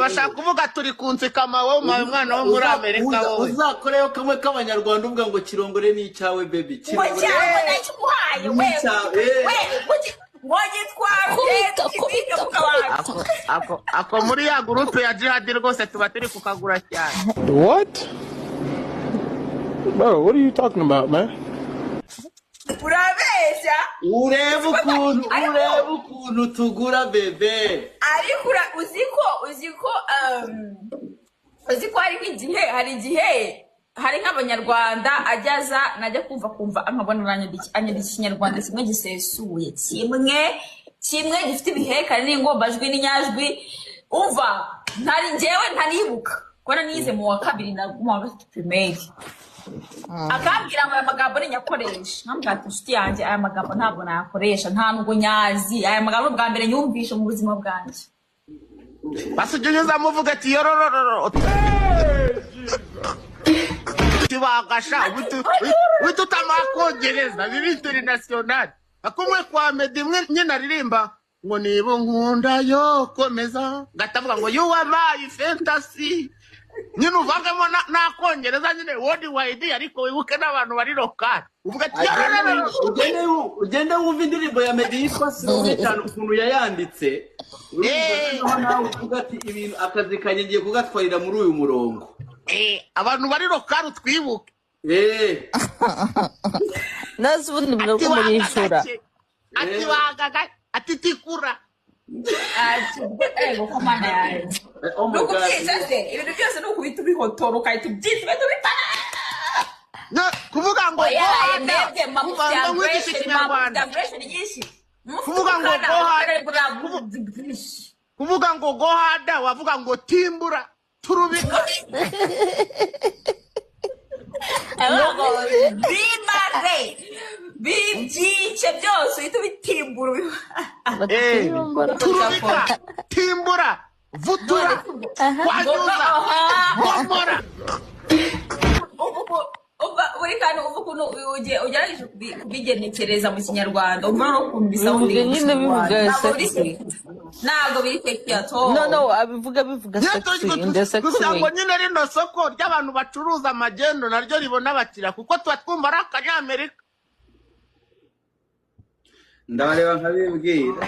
Bashaka kuvuga turi kunsikama wowe umpaye umwana wo muri Amerika wowe. Uzakoreyo kamwe k'abanyarwanda uvuga ngo kirongore ni icyawe baby. Ngo Kirongore cyangwa nakiguhaye we. N'icyawe. We ngo gitware. Kubita, ugende kubita, ukibike mu kabati. Ako muri ya groupe ya jihadi rwose tuba turi kukagura cyane. What? Bro, what are you talking about, man? Urabeshya. Urebe ukuntu Ariko- urebe ukuntu tugura bebe. Ariko uzi ko hari nk'igihe, hari igihe hari nk'abanyarwanda ajyaza najya kumva nkabona anyandika ikinyarwanda kimwe gisesuye, kimwe gifite ibihekane n'ingombajwi n'inyajwi. Umva, ntari njyewe ntanibuka ko nize mu wa kabiri na mu wa gatatu primaire, akambwira ngo aya magambo ni nyakoresha, nkambwira ati inshuti yanjye, aya magambo ntabwo nayakoresha, nta nubwo nyazi aya magambo, ni ubwa mbere nyumvishe mu buzima bwanjye. Basi ujya unyuzamo uvuga ati yororororo tibagasha uhita utamakongereza bibi international akumwe kwa Meddy imwe nyine aririmba ngo niba unkunda yo komeza, ngatavuga ngo you are my fantasy, nyine uvangemo n'akongereza nyine world wide, ariko wibuke n'abantu bari local, uvuga ati yororororo. Ugende wumve indirimbo ya Meddy yitwa Sirone cyane ukuntu yayanditse. Urumva noneho nawe uvuga ati ibintu akazi kanjye ngiye kugatwarira muri uyu murongo. Abantu bari local utwibuke. Nazi ubundi Ati mwebwe murishura. wagagace, ati wagaga, ati tikura. Ati ego ko mana yanjye. Oh my Ni God. ukubyica se, ibintu byose ni ukubita ubihotora, ukahita ubyica, ugahita ubitara. No, kuvuga ngo Oya, gohada mwebwe kuvuga mufite ngo nkwigishe aggression, mufite ikinyarwanda. aggression nyinshi. Mufite Kuvuga ngo ubukana, gohada ubukana bwinshi. Kuvuga ngo gohada wavuga ngo timbura turubika. Ngo bimare bibyice byose, uhita ubitimbura. Batimbura. Turubika, timbura, vutura, kwanyuza, bomora. Buri kantu uva ukuntu ugerageje kubigenekereza mu kinyarwanda, umva no ukuntu bisa. Bivuga nyine, bivuga Ntabwo biri sexy. sexy. Ntabwo biri sexy at all. No, abivuga bivuga sexy in the sexy Gusa ngo way. nyine rino soko ry'abantu bacuruza amagendo naryo ribona abakiriya, kuko tuba twumva ari akanyamerika. Ndabareba nkabibwira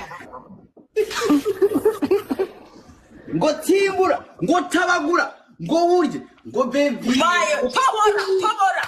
ngo timbura, ngo tabagura, ngo burye, ngo baby. Bayo, tobora, tobora.